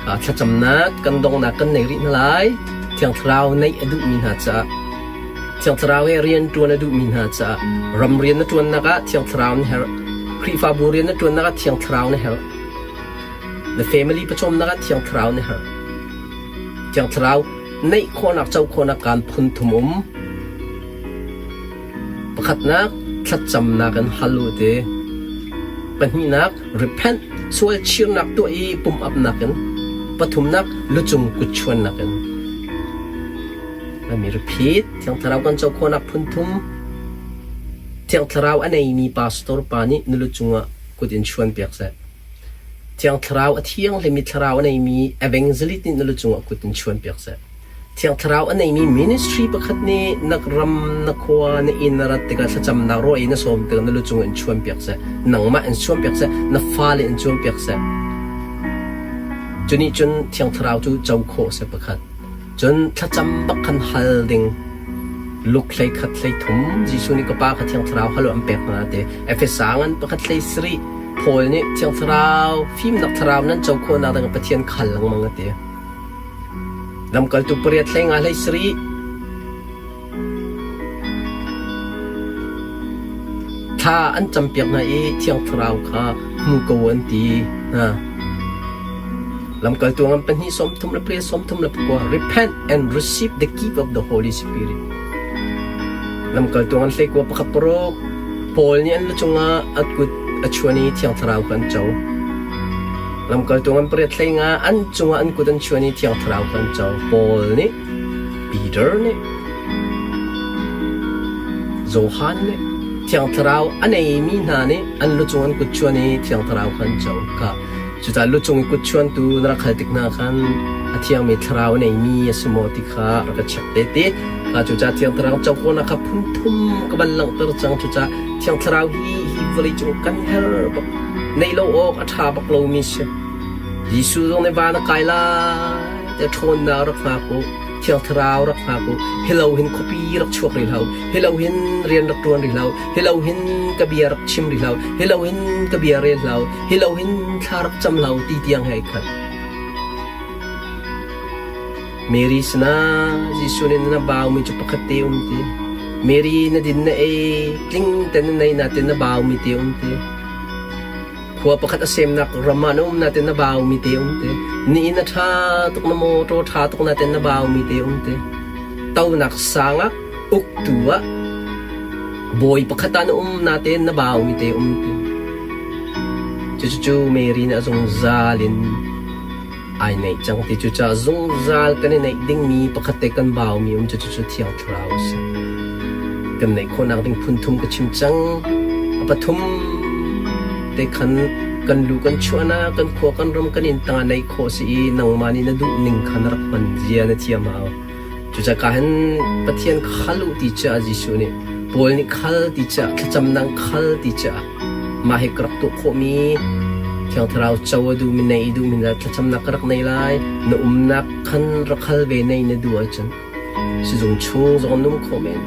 Thlacamnak kan donghnak kan nei rih hna lai. Thiang Thlarau neih a duhmi hna caah Thiang Thlarau he rian ṭuan a duhmi hna caah ram rian na ṭuannak ah Thiang Thlarau na herh. Khrihfabu rian na ṭuannak ah Thiang Thlarau na herh. Na family pawcawmnak ah Thiang Thlarau na herh. Thiang Thlarau neih khawhnak co khawhnak kaan phun thum um. Pakhatnak, thlacamnak in hal u ti. Pahnihnak, repent, sual chirnak tuah i pumh-apnak in. Pathumnak, lucung kutchuannak in. Let me repeat, Thiang Thlarau kan co khawhnak phun thum. Thiang Thlarau a neimi pastor pa nih na lu cungah kut in chuan piak seh. Thiang Thlarau a thianghlimi thlarau a neimi evangelist nih na lu cungah kut in chuan piak seh. Thiang Thlarau a neimi ministry pakhat nih na ram, na khua, na inn na rat tikah thlacamnak ruah i na sawm tikah na lu cung in chuan piak seh. Nangmah in chuan piak seh, na fale in chuan piak seh. Cu nih cun Thiang Thlarau cu co khawh a si pakhat. Cun thlacam bak khan hal ding. Luke hlei khat hlei thum Jesuh nih ka Pa kha Thiang Thlarau hal u an pek hna ti. Efesa ngan pakhat hlei sarih Paul nih Thiang Thlarau fimnak thlarau nan co khawhnak ding Pathian khal lengmang a ti. Lamkaltu pariat hlei nga hlei sarih thla an campiak hna i Thiang Thlarau kha hmu ko an ti hna. Lamkaltu ngan pahnih sawm thum le pariat sawm thum le pakua repent and receive the gift of the Holy Spirit. Lamkaltu ngan hleikua pakhat paruk Paul nih an lu cungah a kut a chuan i Thiang Thlarau kha an co. Lamkaltu ngan pariat hlei nga an cungah an kut an chuan i Thiang Thlarau kha an co. Paul nih Peter nih Johan nih Thiang Thlarau a neimi hna nih an lu cung an kut chuan i Thiang Thlarau kha an co. Kha Cucaah lucung i kutchuantu na rak hal tik hna khan a thiangmi thlarau a neimi a si maw ti kha rak ka check te ti. Cucaah Thiang Thlarau cohawnak kha phun thum ka van langhter cang. Cucaah Thiang Thlarau hi hi vawleicung kan her bak neih lo awk a ṭha bak lomi si. Jesuh zong nih van a kai lai tiah ṭhawnnak rak hngak u. Thiang Thlarau rak hngak u. Hilo hin khuapi rak chuak rih hlah u. Hilo hin rian rak ṭuan rih hlah u. Hilo hin ka bia rak chim rih hlah u. Hilo hin ka bia rel hlah u. Hi lo hin thla rak cam hlah u ti tiang he ai khat. Mary sinah Jesuh nih na baumi cu pakhat te um ti. Mary na din na ei tling ten na nei na ten na baumi te um ti. Khua pakhat a semnak ram ah na um na ten na baumi te um ti. Ni in a ṭha tuk na motor ṭha tuk na ten na baumi te um ti. Tonak sang ah uktu ah bawi pakhat ah na um natein na baumi te um ti. Cucu Mary nih a zungzal in ai neih cang ti cucaah zungzal kan i neih dingmi pakhat te kan baumi um cu cucu Thiang Thlarau a si. Kan neih khawhnak ding phun thum ka chim cang. A pathum te khan kan lu kan chuahnak kan khua kan ram kan inn tangah neih khawh si i nangmah nih na duh ning kha na rak hman zia na thiam hau. Cucaah hin Pathian khal u ti caah Jesuh nih Paul nih khal ti caah thlacamnak khal ti caah mah hi ka rak tuah khawhmi Thiang Thlarau co a duhmi nei duhmi na thlacamnak ka rak nei lai na umnak khan rak hal ve nei na duh ahcun sizung chung zong an um kho men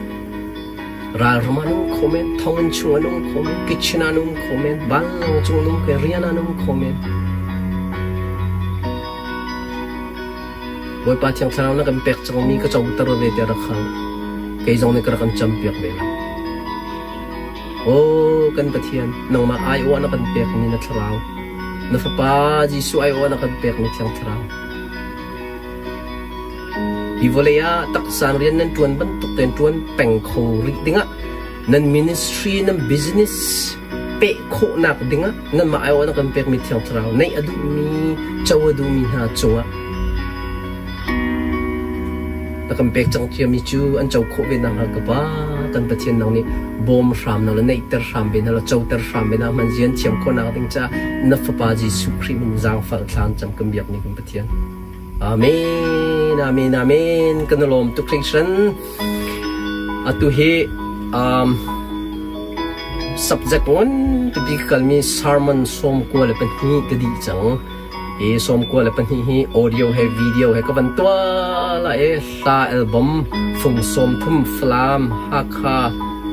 ralram ah an um kho men thonginn chung an um kho men kitchen ah an um kho men vanlawng cung an um kho rian ah an um kho men Bawipa Thiang Thlarau na kan pek cangmi ka coter ve tiah rak hal. Kei zong nih ka rak kan campiak ve lai. Aw kan Pathian, nangmah aiawh na kan pekmi na Thlarau, na Fapa Jesuh aiawh na kan pekmi Thiang Thlarau. Hi vawlei ah taksa rian nan ṭuan bantuk tein ṭuan peng kho rih dingah nan ministry, nan business peh khawhnak dingah nanmah aiawh na kan pekmi Thiang Thlarau neih a duhmi, co a duhmi hna cungah na kan pek cang ciami cu an co khawh ve nakhnga ka Pa kan Pathian nang nih bawm hram na la neihter hram ve na la coter hram ve na hman zian thiam khawhnak ding caah na Fapa Jesuh Khrih min zaangfah thlan cam kan biak ni kan Pathian. Amen, amen, amen. Kan lawm tuk hringhran. Atu hi um, subject ngan pipi ka kalmi sermon 92 ka dih cang. Hi 92 hi audio he video he ka van tuah la i hla album fung 30 Falam, Hakha,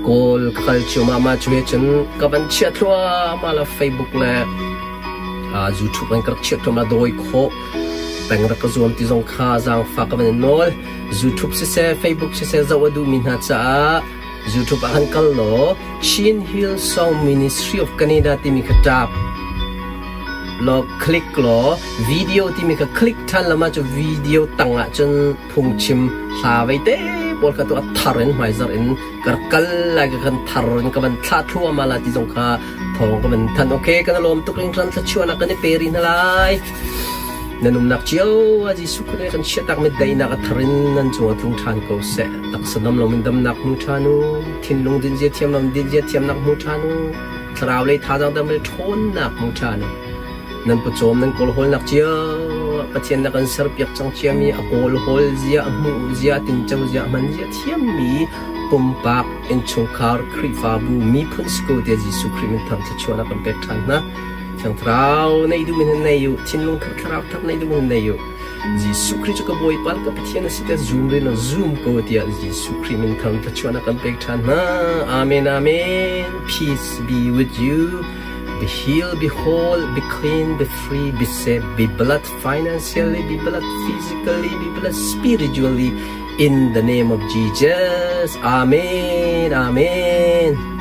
Kawl ka kal cio ma cu he cun ka van chiah thluahmah la Facebook le uh, YouTube in ka rak chiah thluahmah dawi khawh. peng rak ka zuam ti zong kha zaangfak ka van in nawl. YouTube siseh, Facebook siseh zoh a duhmi hna caah YouTube ah han kal law Chin Hill Song Ministry of Canada timi kha tap law click law video timi kha click ṭhan lam ah cu video tang ah cun phungchim hla vei te pawl kha tu a thar in hmaizarh in kar kal lai ka kan thar in ka van thlah thluahmah la ti zong kha thawng ka van than. Okay, kan lawm tuk ring ran thlachuahnak kan i pe rih hna lai. Nan umnak cio ah Jesuh Khrih kan chiahtak mi daihnak a thar in nan cung ah tlung ṭhan ko seh. Taksa dam loin damnak hmu ṭhan u, thinlung dinzia thiam lo dinzia thiamnak hmu ṭhan u, thlarau lei thazaang dam le ṭhawnnak hmu ṭhan u. Nan pawcawm nan kawlhawlnak cio ah Pathian na kan serpiak cang ciami a kawlhawl zia, a hmuh zia, a tinco zia, a hman zia thiammi pumpak, innchungkhar, Khrihfabu, miphun si ko tiah Jesuh Khrih min thar thluachuahnak kan pek ṭhan hna. Thiang Thlarau nei duh min hin nei u, thinlung thar thlarau thar nei duh min hin nei u. Jesuh Khrih cu ka Bawipa le ka Pathian a si tiah zum rin law zum ko tiah Jesuh Khrih min thar thluachuahnak kan pek ṭhan hna. Amen, amen. Peace be with you. Be healed, be whole, be clean, be free, be safe, be blessed financially, be blessed physically, be blessed spiritually. In the name of Jesus. Amen. Amen.